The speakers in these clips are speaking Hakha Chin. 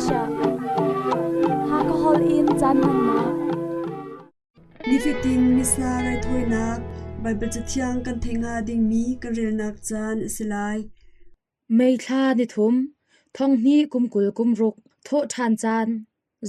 Asia. Hakha holh in caan hmannak. Nifatin Missa raithawinak Baibal Cathiang kan theih hnga dingmi kan relnak caan a si lai. May thla nithum, thonghnih kum 20 kum ruk, thawhṭhan caan,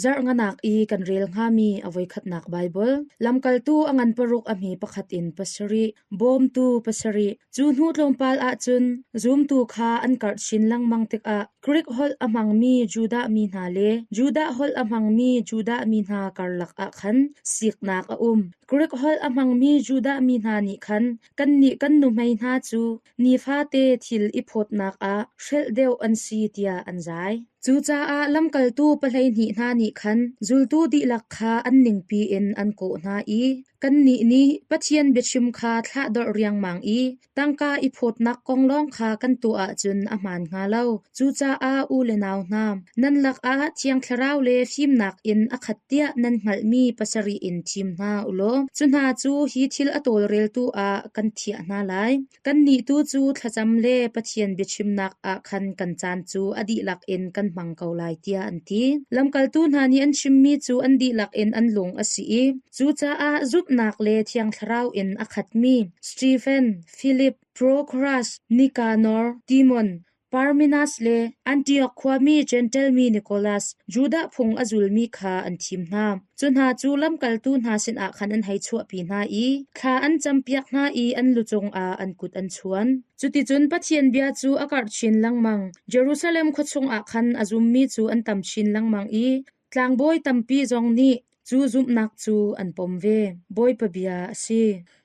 Zarh nganak i kan rel hngami a voikhatnak Baibal, lamkaltu a ngan paruk a hme pakhat in pasarih, bawmtu pasarih. Cu hnu tlawmpal ahcun zumtu kha an karh chin lengmang tikah Greek holh a hmangmi Judah mi hna le Judah holh a hmangmi Judah mi hna karlak ah khan siknak a um. Greek holh a hmangmi Judah mi hna nih khan kannih kan nuhmei hna cu nifate thil i phawtnak ah hrelh deuh an si tiah an zai. Cucaah lamkaltu pahleihnih hna nih khan zultu dihlak kha an ningpi in an kawh hna i kannih nih Pathian biachim kha thlahdorh riangmang i tangka i phawtnak kong lawng kha kan tuah ahcun a hmaan hnga lo. Cucaah u le nau hna, nan lakah Thiang Thlarau le fimnak in a khat tiah nan hngalhmi pasarih in thim hna u law cu hna cu hi thil a tawlreltu ah kan thiah hna lai. Kannih tu cu thlacam le Pathian biachimnak ah khan kan caan cu a dihlak in kan hmang ko lai tiah an ti. Lamkaltu hna nih an chimmi cu an dihlak in an lung a si i cucaah zumhnak le Thiang Thlarau in a khatmi Stephen, Filip, Prochorus, Nikanor, Timon, Parmenas le Antioch khuami Jentail mi Nikolas, Judah phung a zulmi kha an thim hna. Cu hna cu lamkaltu hna sinah khan an hei chuahpi hna i thla an campiak hna i an lu cungah an kut an chuan. Cuticun Pathian bia cu a karh chin lengmang. Jerusalem khua chungah khan a zummi cu an tam chin lengmang i tlangbawi tampi zong nih cu zumhnak cu an pom ve. Bawipa bia a si.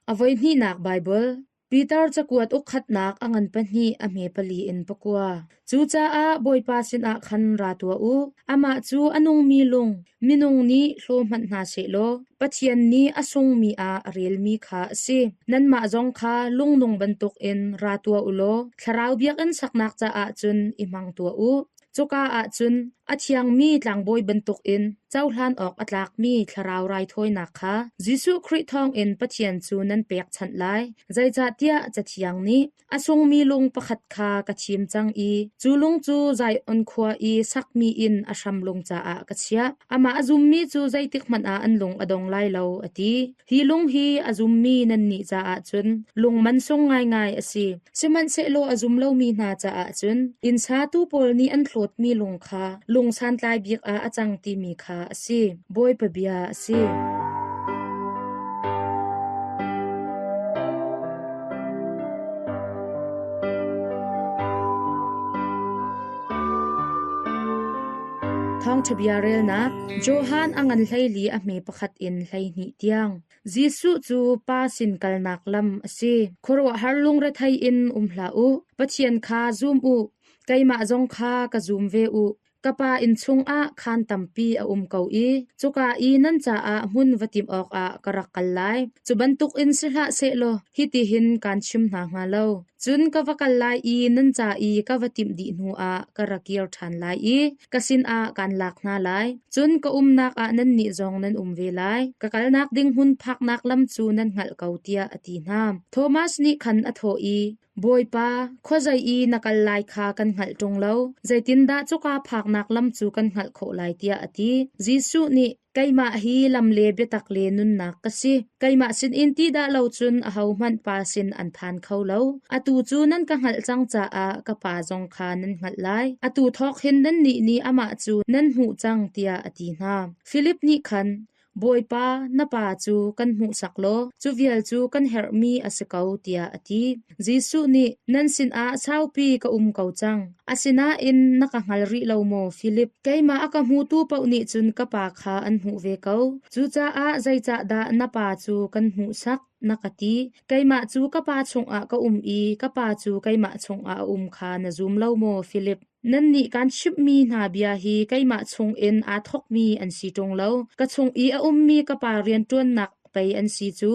A voihnihnak Baibal Piter cakuat ukkhatnak a ngan pahnih a hme pali in pakua. Cucaah Bawipa sinah khan ra tuah u. Amah cu a nungmi lung, minung nih hlaw hmanh hna sehlaw Pathian nih a sungmi ah a relmi kha a si. Nanmah zong kha lungnung bantukin ra tuah u law thlarau biakinn saknak caah cun i hmang tuah u. Cuka ah cun a thiangmi tlangbawi bantukin cohlan awk a tlakmi thlarau raithawinak kha Jesuh Khrih thawngin Pathian cu nan pekchanh lai. Zeicahtiah Cathiang nih, A sungmi lung pakhat kha ka thim cang i cu lung cu Zion khua i sakmi inn a hram lung caah ka chiah. Amah a zummi cu zeitikhmanh ah an lung a dong lai lo, a ti. Hi lung hi a zummi nannih caah cun lung mansung ngaingai a si. Sihmanhsehlaw a zum lomi hna caah cun inn satu pawl nih an hlawtmi lung kha lung santlai bik ah a cang timi kha a si. Bawipa bia a si. Thawngṭha bia relnak Johan a ngan hleili a hme pakhat in 12 tiang. Jesuh cu Pa sin kalnak lam a si. Khuaruahhar lungrethei in um hlah u. Pathian kha zum u. Keimah zong kha ka zum ve u. Ka Pa inn chungah khaan tampi a um ko i cuka i nan caah hmun va timh awkah ka rak kal lai. Cu bantukin si hlah sehlaw hitihin kaan chim hna hnga lo. Cun ka va kal lai i nan ca i ka va timh dih hnuah ka ra kir ṭhan lai i ka sinah kaan lak hna lai. Cun ka umnak ah nannih zong nan um ve lai. Ka kalnak ding hmun phaknak lam cu nan hngalh ko tiah a ti hna. Thomas nih khan a thawh i, Bawipa, khuazei i na kal lai kha kan hngalh ṭung lo. Zeitindah cuka phaknak lam cu kan hngalh khawh lai tiah a ti. Jesuh nih, Keimah hi lam le biatak le nunnak ka si. Keimah sinin ti dah lo cun ahohmanh Pa sin an phan kho lo. Atu cu nan ka hngalh cang caah ka Pa zong kha nan hngalh lai. Atu thawk hin nannih nih amah cu nan hmuh cang tiah a ti hna. Filip nih khan, Bawipa, na Pa cu kan hmuhsak law cu vial cu kan herhmi a si ko tiah a ti. Jesuh nih, Nan sinah saupi ka um ko cang. Asinain na ka hngal rih lo maw, Filip? Keimah a ka hmutu paoh nih cun ka Pa kha an hmuh ve ko. Cucaah zeicahdah na Pa cu kan hmuhsak, na ka ti? Keimah cu ka Pa chungah ka um i ka Pa cu keimah chungah a um kha na zum lo maw, Filip? Nannih kaan chimhmi hna bia hi keimah chungin aa thawkmi an si ṭung lo. Ka chung i a ummi ka Pa rianṭuannak pei an si cu.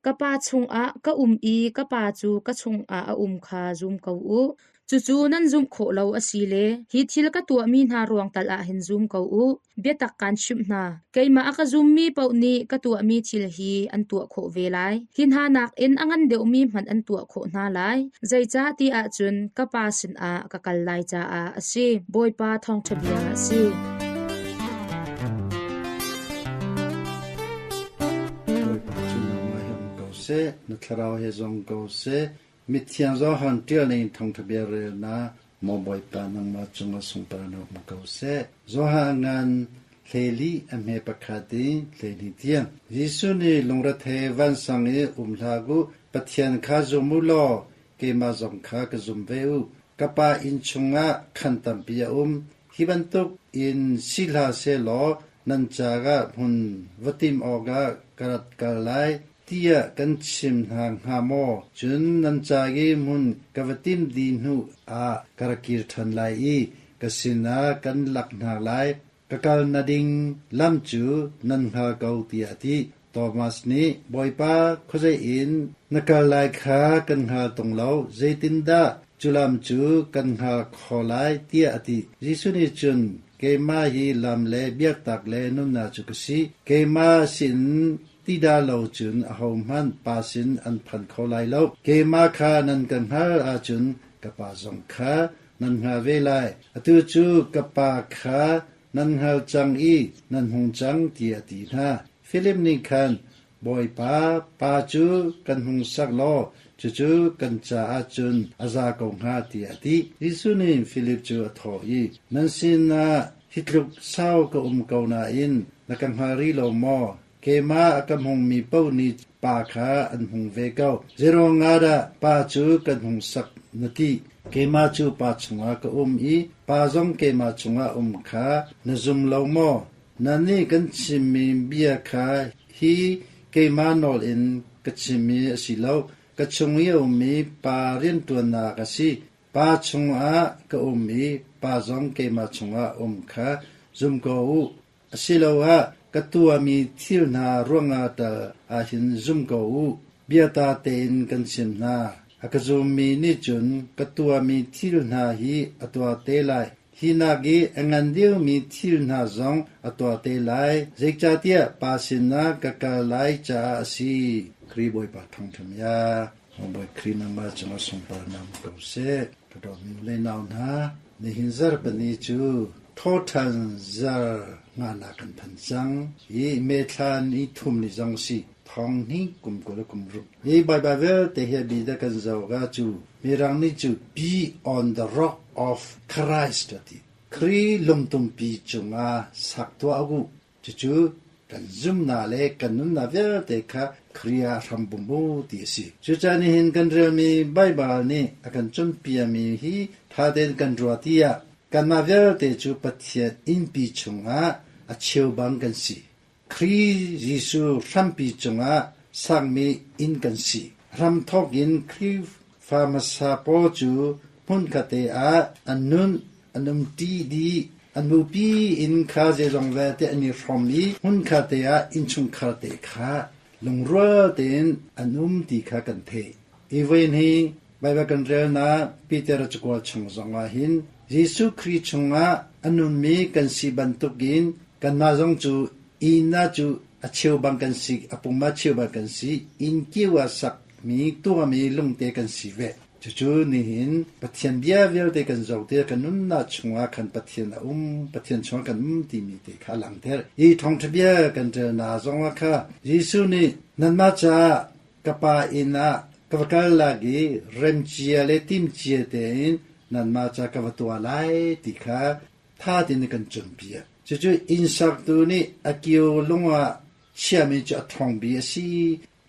Ka Pa chungah ka um i ka Pa cu ka chungah a um kha zum ko u. Cucu nan zumh khawh lo a si le hi thil ka tuahmi hna ruang tal ah hin zum ko u. Biatak kaan chimh hna, keimah a ka zummi paoh nih ka tuahmi thil hi an tuah khawh ve lai. Hi hna nakin a ngan deuhmi hmanh an tuah khawh hna lai. Zeicah ti ahcun ka Pa sinah ka kal lai caah a si. Bawipa thawngṭha bia a si. Bawipa cu nangmah he um ko seh, na thlarau he zong ko seh. Mithiang Johan ṭial ning thawngṭha bia relnak Maw Bawipa nangmah cungah sunparnak um ko seh. Johan ngan hleli a hme pakhat in hlehnih tiang. Jesuh nih lungrethei vansang i um hlah u, Pathian kha zum u law keimah zong kha ka zum ve u. Ka Pa inn chungah khan tampi a um. Hi bantuk in si hlah sehlaw nan caah hmun va tim awkah ka rat kal lai tiah kan chim hna hnga maw? Cun nan ca i hmun ka va tim dih hnu ah ka ra kir ṭhan lai i ka sinah kan lak hna lai. Ka kal na ding lam cu nan hngal ko tiah a ti. Thomas nih, Bawipa, khuazei in na kal lai kha kan hngal tung lo, zeitindah cu lam cu kan hngal kho lai tiah a ti. Jesuh nih cun, Keimah hi lam le biaktak le nunnak cu ka si. Keimah sin ti dah lo cun ahohmanh Pa sin an phan kho lai lo. Keimah kha nan ka hngalh ahcun ka Pa zong kha nan hngal ve lai. Atu cu ka Pa kha nan hngal cang i nan hung cang tiah a ti hna. Filip nih khan, Bawipa, Pa cu kan hung sak law cucu kan caah cun a za ko hnga tiah a ti. Jesuh nih Filip cu a thawh i, Nan sinah hi tluk sau ka um ko nain na ka hngal rih lo maw? Keimah a ka hmungmi paoh nih Pa kha an hmung ve ko. Zeiruangah dah Pa cu kan hung sak na ti? Keimah cu Pa chungah ka um i Pa zong keimah chungah um kha na zum lo maw? Nannih kan chimmi bia kha hi keimah nawl in ka chimmi a si lo, ka chung i a ummi Pa rianṭuannak a si. Pa chungah ka um i Pa zong keimah chungah a um kha zum ko u. Asiloah ka tuahmi thil hna ruangah tal ahhin zum ko u. Biata tein kan chim hna. A ka zummi nih cun ka tuahmi thil hna hi a tuah te lai. Hi nak i a ngan deuhmi thil hna zong a tuah te lai, zeicahtiah Pa sinah ka kal lai caah a si. Khrih Bawipa thangṭhat ya. Bawi Khrih nangmah cungah sunparnak um ko seh. Ka dawtmi u le nau hna, nihin zarhpini cu thawṭhan zar nganak kan phan cang. Hi May thla ni thum ni zong si thong hnih kum 20 kum ruk. Hi Baibal vialte hi a bi dah kan zoh ka cu Mirang nih cu be on the rock of Christ a ti. Khrih lungtumpi cungah sak tuah u. Cucu kan zumnak le kan nunnak vialte kha Khrih ah hram bum u ti a si. Cucaah nihin kan relmi Baibal nih a kan cawnpiakmi hi ṭha tein kan ruah tiah kanmah vialte cu Pathian innpi chungah a cheubang kan si. Khrih Jesuh hrampi cungah sakmi inn kan si. Hramthawk in Khrihfa hmasa pawl cu hmunkhat ah an nun, an umṭi dih. An nupi inn kha zeizong vialte an i hrawm i hmunkhat ah innchungkhar te kha lungrual tein an um ti kha kan theih. Hi voin hi Baibal kan relnak Peter cakuat chung zongah hin Jesuh Khrih chungah a nunmi kan si bantukin kanmah zong cu inn ah cu a cheubang kan si, a pum ah cheubang kan si, inn kiu ah sakmi tuahmi lungte kan si ve. Cucu nihin Pathian bia vialte kan zoh tikah kan nunnak chungah khan Pathian a um, Pathian chungah kan um timi te kha a langhter. Hi thawngṭha bia kan relnak zongah kha Jesuh nih nanmah caah ka Pa inn ah ka va kal lak i remcia le timcia tein nanmah ca ka va tuah lai ti kha ṭha tein a kan cawnpiak. Cucu inn saktu nih a kio lung ah chiahmi cu a ṭhawng bik a si.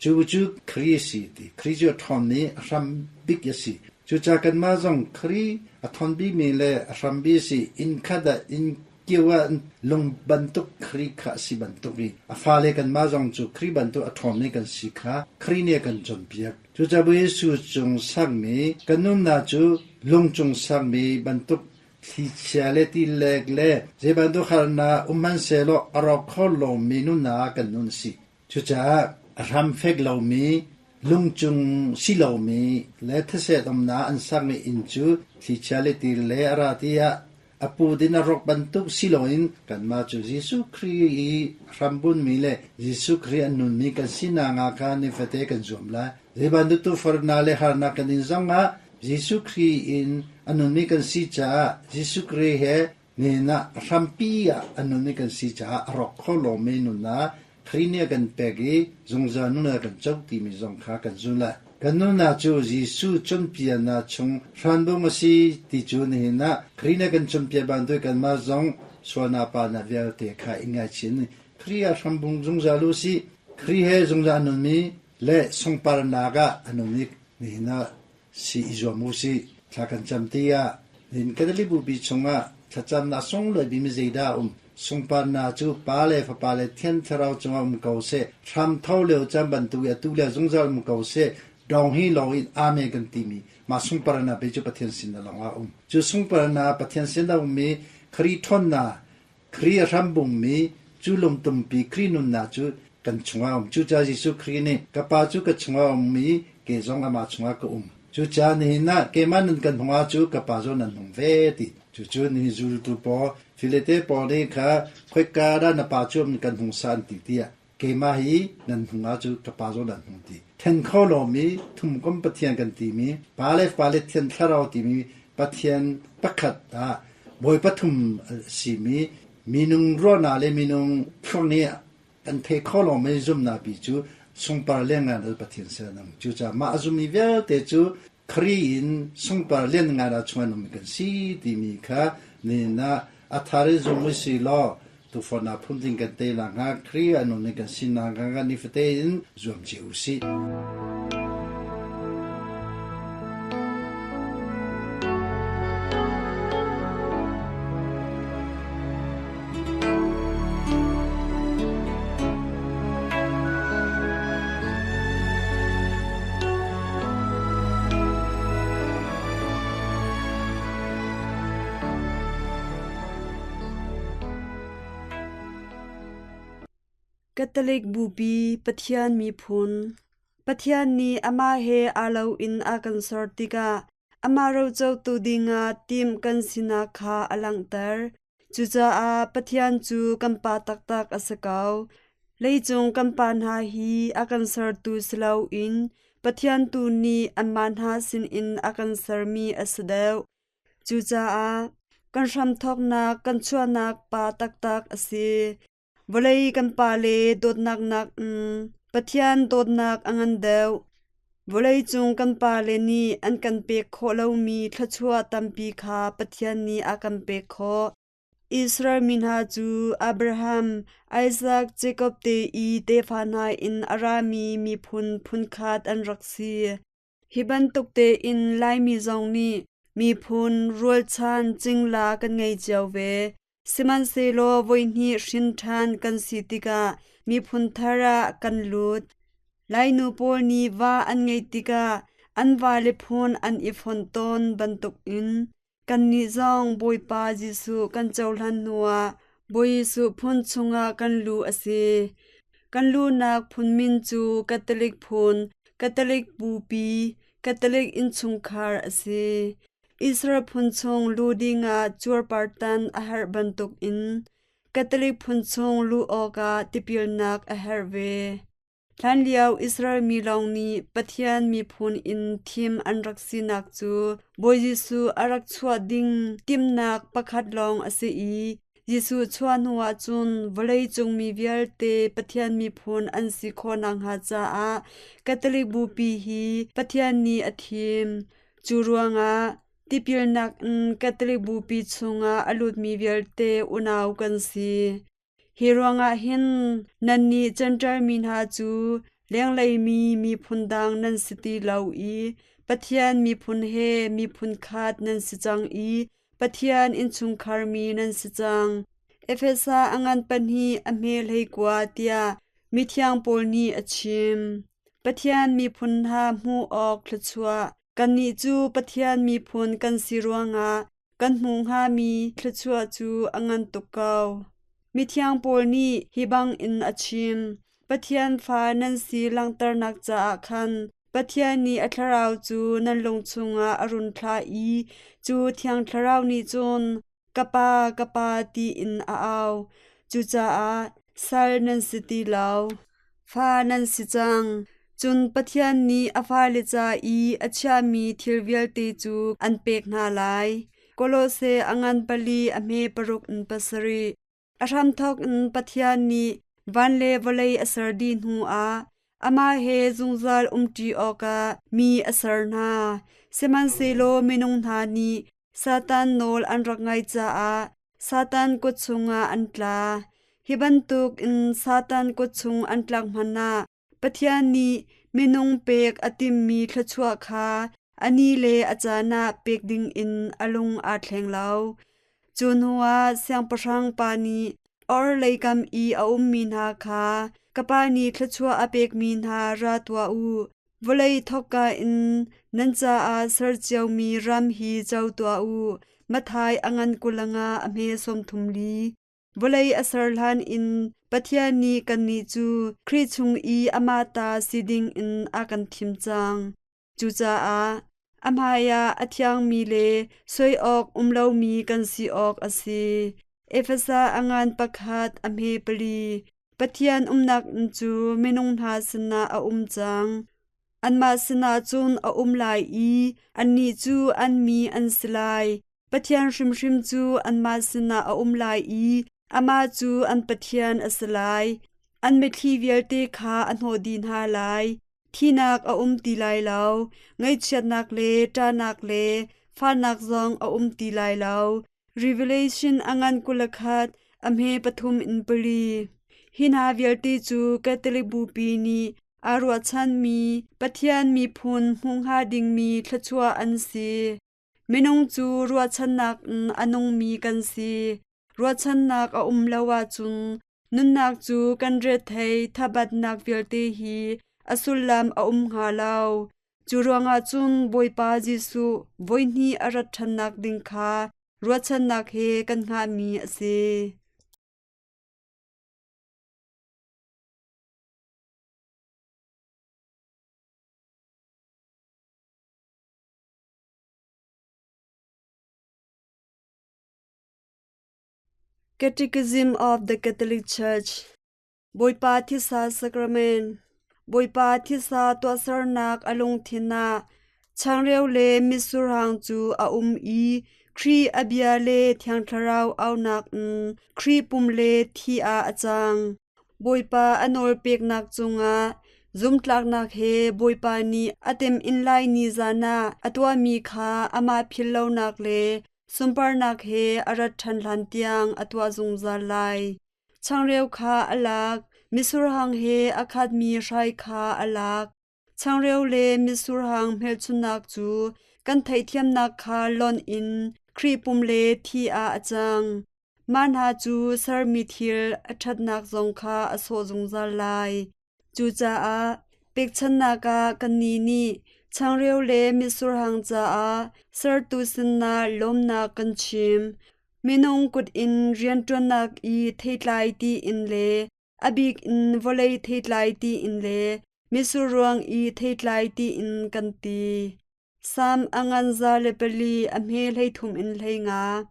Cu cu Khrih a si ti. Khrih cu a ṭhawn i a hram bik a si. Cucaah kanmah zong Khrih a ṭhawn bikmi le a hram bik a si. Inn khat ah inn kio ah lung bantuk Khrih kha a si bantuk i a fale kanmah zong cu Khrih bantuk a ṭhawngmi kan si kha Khrih nih a kan cawnpiak. Cucaah Jesuh cung sakmi kan nunnak cu lung cung sakmi bantuk thlichia le tilek le zei bantuk harnak um hmanhsehlaw a rawk kho lomi nunnak ah kan nun a si. Cucaah a hram fek lomi Lungcung si lomi le these umnak an sakmi inn cu thlichia le ti le a ra tiah a pu din a rawk bantuk si loin kanmah cu Jesuh Khrih i hrambunmi le Jesuh Khrih an nunmi kan sinak ah khan nifate kan zuam lai. Zei bantuk tufarnak le harnak kan in zongah Jesuh Khrih in a nunmi kan si caah Jesuh Khrih he nihin ah hrampi ah a nunmi kan si caah a rawk kho lomi nunnak Khrih nih a kan pek i zungzal nun a kan co timi zong kha kan zul lai. Kan nunnak cu Jesuh cawnpiaknak chung hranbung a si ti cu nihin ah Khrih nih a kan cawnpiak bantuk kanmah zong sualnak palnak vialte kha i ngaihchih in Khrih ah hrambung zungzal u sih. Khrih he zungzal a nunmi le sungparnak ah a nungmi nihin ah si i zuam u sih. Thla kan cam tiah nihin Catholic Bupi chungah thlacamnak sunglawi bimi zeidah a um? Sungparnak cu Pa le Fapa le Thiang Thlarau cungah um ko seh. Hram tho lio caan bantuk i atu le zungzal um ko seh. Dong hi lawng in Amen kan timi mah sungparnak pe cu Pathian sin lawng ah a um. Cu sungparnak Pathian sin a ummi Khrih ṭhawnnak, Khrih a hrambungmi cu lungtumpi Khrih nunnak cu kan chungah a um. Cucaah Jesuh Khrih nih ka Pa cu ka chungah a um i kei zong amah chungah ka um. Cucaah nihin ah keimah nan kan hung ah cu ka Pa zong nan hung ve ti. Cucu nihin zultu pawl Filete pawl nih kha khoika dah na pa cu kan hung sa an ti tiah keimah hi nan hung ah cu ka pa zong nan hung ti. Then kho lomi thumkom Pathian kan timi Pa le Fapa le Thiang Thlarau timi Pathian pakhat ah bawi pathum a simi minung ruahnak le minung thluak nih kan thei kho lomi zumhnak pi cu sungpar lianngan al Pathian sin an um. Cucaah mah a zummi vialte cu Khrih in sungpar lianngan ah chung an um kan si timi kha nihin ah a thar i zum u si law tufawn ah phun kan te la hnga Khrih an um kan sinak hnga nifate in zuam cio u sih. Catholic Bupi Pathian miphun Pathian nih amah he aa lo in a kan ser tikah amah rocotu dingah tim kan sinak kha a langhter. Cucaah Pathian cu kan Pa taktak a si ko. Leicung kan pa hna hi a kan sertu si loin Pathian tu nih anmah hna sinin a kan sermi a si deuh. Cucaah kan hramthawknak kan chuahnak Pa taktak a si. Vawlei kan pale dawtnak nakin Pathian dawtnak a ngan deuh. Vawleicung kan pale nih an kan pek khawh lomi thluachuah tampi kha Pathian nih a kan pek khawh. Israel mi hna cu Abraham, Isaac, Jakob te i tefa hna in a rami miphun phunkhat an rak si. Hi bantuk tein Laimi zong nih miphun, rualchan, cingla kan ngei cio ve. Sihmanhsehlaw voihnih hrin ṭhan kan si tikah miphun thar ah kan lut. Lainu pawl nih va an ngeih tikah an vale phun an i fonh tawn bantukin kannih zong Bawipa Jesuh kan cohlan hnuah Bawi Jesuh phun chungah kan luh a si. Kan luhnak phun min cu Catholic phun, Catholic bupi, Catholic innchungkhar a si. Israel phun chung lu dingah cuarpartan a herh bantukin Catholic phun chung luh awkah tipilnak a herh ve. Hlanlio Israel mi lawng nih Pathian miphun in thim an rak sinak cu Bawi Jesuh a rak chuah ding timhnak pakhat lawng a si i Jesuh chuah hnuah cun vawleicung mi vialte Pathian miphun an si khawh nakhnga caah Catholic Bupi hi Pathian nih a thim. Cu ruangah tipilnak in Catholic Bupi chungah a lutmi vialte unau kan si. Hi ruangah hin nannih Jentail mi hna cu lenglei mi miphun dang nan si ti lo i Pathian miphun he miphun khat nan si cang i Pathian innchungkhar mi nan si cang. Efesa a ngan pahnih a hme 19 tiah mithiang Paul nih a chim. Pathian miphun hna hmuh awk thluachuah kannih cu Pathian miphun kan si ruangah kan hmuh hngami thluachuah cu a ngan tuk ko. Mithiang Paul nih hi bangin a chim. Pathian fa nan si langhternak caah khan Pathian nih a Thlarau cu nan lung chungah a run thlah i cu Thiang Thlarau nih cun, Ka Pa, ka Pa, tiin a au. Cucaah sal nan si ti lo, fa nan si cang. Cun Pathian nih a fale ca i a chiahmi thil vialte cu an pek hna lai. Kolose a ngan pali a hme paruk in pasarih. A hramthawk in Pathian nih van le vawlei a ser dih hnuah amah he zungzal umṭi awkah mi a ser hna. Sihmanhsehlaw minung hna nih Satan nawl an rak ngaih caah Satan kut chungah an tla. Hi bantuk in Satan kut chung an tlak hmanh ah Pathian nih minung pek a timmi thluachuah kha a ni le a caan ah pek dingin a lung aa thleng lo. Cu hnuah siangpahrang pa nih or leikam i a ummi hna kha ka pa nih thluachuah a pekmi hna ra tuah u. Vawlei thawkka in nan caah ser ciomi ram hi co tuah u. Matthai a ngan kulanga a hme sawm thum li. Vawlei a ser hlan in Pathian nih kannih cu Khrih chung i amah ta si dingin a kan thim cang. Cucaah a hmaiah a thiangmi le soi awk um lomi kan si awk a si. Efesa a ngan pakhat a hme pali. Pathian umnak inn cu minung hna sinah a um cang. Anmah sinah cun a um lai i annih cu an mi an si lai. Pathian hrimhrim cu anmah sinah a um lai i amah cu an Pathian a si lai. An mitthli vialte kha a hnawh dih hna lai. Thihnak a um ti lai lo, ngaihchiatnak le ṭahnak le fahnak zong a um ti lai lo. Revelation a ngan 21, a hme pathum in pali. Hi hna vialte cu Catholic Bupi nih aa ruahchanmi Pathian miphun hmuh hnga dingmi thluachuah an si. Minung cu ruahchannak in a nungmi kan si. Ruahchannak a um lo ahcun nunnak cu kan rethei thabatnak vialte hi a sullam a um hnga lo. Cu ruangah cun Bawipa Jesuh voihnih a rat ṭhannak ding kha ruahchannak he kan hngahmi a si. Catechism of the Catholic Church. Bawipa Thisa Sacrament. Bawipa Thisa tuahsernak a lungthin ah changreu le mitsurhang cu a um i Khrih a bia le Thiang Thlarau aunak in Khrih pum le thi ah a cang. Bawipa a nawl peknak cungah zumtlaknak he Bawipa nih a temhin lai ni zan ah a tuahmi kha amah philhlonak le sunparnak he a rat ṭhan hlan tiang a tuah zungzal lai. Changreu kha a lak, misurhang he a khatmi hrai kha a lak. Changreu le mitsurhang hmelchunhnak cu kan theihthiamnak kha lonh in Khrih pum le thi ah a cang. Mah hna cu sermi thil a ṭhatnak zong kha a sawh zungzal lai. Cucaah pekchanhnak ah kannih nih changreu le mitsurhang caah sertu sinah lawmnak kan chim. Minung kut in rianṭuannak i theitlai tiin le a bik in vawlei theitlai tiin le mitsur ruang i theitlai tiin kan ti. Sam a ngan za le pali a hme 13 in 15.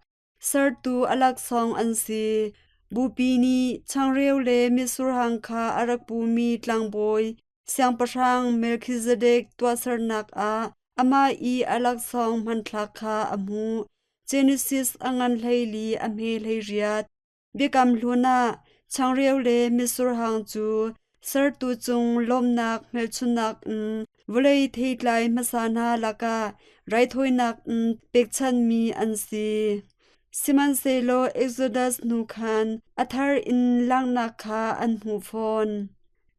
Sertu a laksawng an si. Bupi nih changreu le mitsurhang kha a rak pumi tlangbawi siangpahrang Melchizedek tuahsernak ah amah i a laksawng hmanthlak kha a hmuh. Genesis a ngan 14 a hme 18. Biakam Hlun ah changreu le mitsurhang cu sertu cung lawmhnak hmelchunhnak in vawlei theitlai hmasa hna lakah raithawinak in pekchanhmi an si. Sihmanhsehlaw Exodus hnu khan a thar in langhnak kha an hmuh fawn.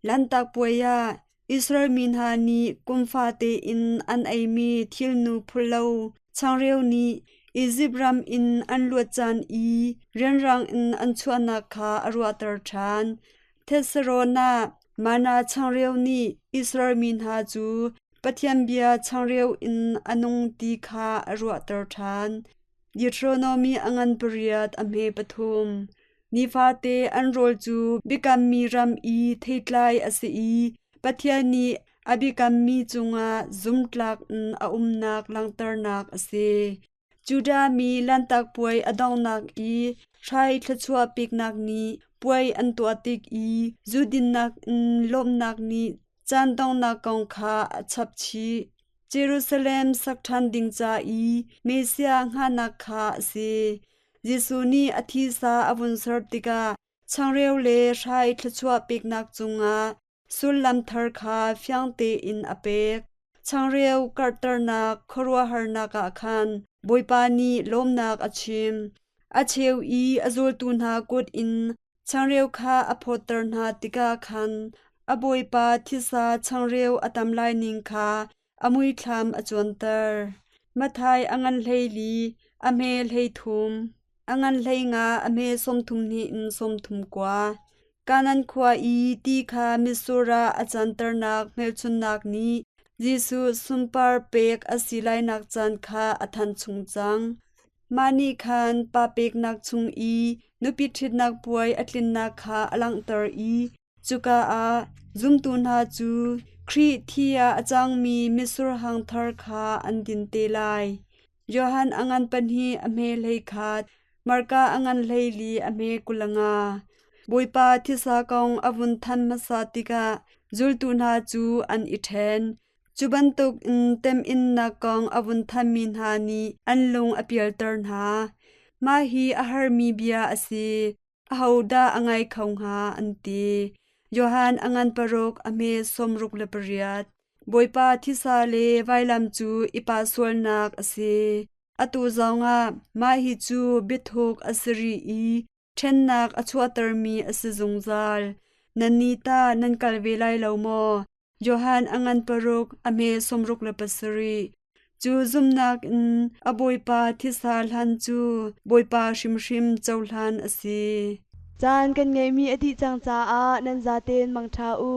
Lanhtak Puai ah Israel mi hna nih kum fate in an eimi thilnu phullo changreu nih Izipt ram in an luat caan i rianrang in an chuahnak kha a ruahter ṭhan. Thetserawn ah manna changreu nih Israel mi hna cu Pathian bia changreu in a nung ti kha a ruahter ṭhan. Deuteronomy a ngan pariat a hme pathum. Nifate an rawl cu biakammi ram i theitlai a si i Pathian nih a biakammi cungah zumhtlak in a umnak langhternak a si. Judah mi Lanhtak Puai a donghnak i hrai thluachuah peknak nih puai an tuah tik i zu dinnak in lawmhnak nih caan donghnak kong kha a chap chih. Jerusalem sak ṭhan ding ca i Messiah hngahnak kha a si. Jesuh nih a thisa a vun ser tikah changreu le hrai thluachuah peknak cungah sullam thar kha fiang tein a pek. Changreu karhternak khuaruahharnak ah khan Bawipa nih lawmnak a chim. A cheu i a zultu hna kut in changreu kha a phawtter hna tikah khan a Bawipa thisa changreu a tam lai ning kha a muithlam a cuanter. Matthai a ngan 14, a hme 33, a ngan 15, a hme 32 in 39. Kanan khua i ti kha mitsur ah a canternak hmelchunhnak nih Jesuh sunpar pek a si lainak caan kha a thanh chung cang. Mah nih khan pa peknak chung i nupi ṭhitnak puai a tlinnak kha a langhter i Cuka ah zumtu hna cu Khrih thi ah a cangmi mitsur hang thar kha an din te lai. Johan a ngan pahnih a hme 11, Marka a ngan 14 a hme 25. Bawipa thisa kong a vun than hmasa tikah zultu hna cu an i ṭhen. Cu bantuk in temhinnak kong a vun thanmi hna nih an lung a pialter hna. Mah hi a harmi bia a si. Ahodah a ngai kho hnga an ti. Johan a ngan paruk a hme 68. Bawipa thisa le vailam cu i pah sualnak a si. Atu zongah mah hi cu biathuk a si rih i ṭhennak a chuahtermi a si zungzal. Nannih tah nan kal ve lai lo maw? Johan a ngan paruk a hme 67. Cu zumhnak in a Bawipa thisa hlan cu Bawipa hrimhrim cohlan a si. Caan kan ngeihmi a dih cang caah nan zaten mangṭha u.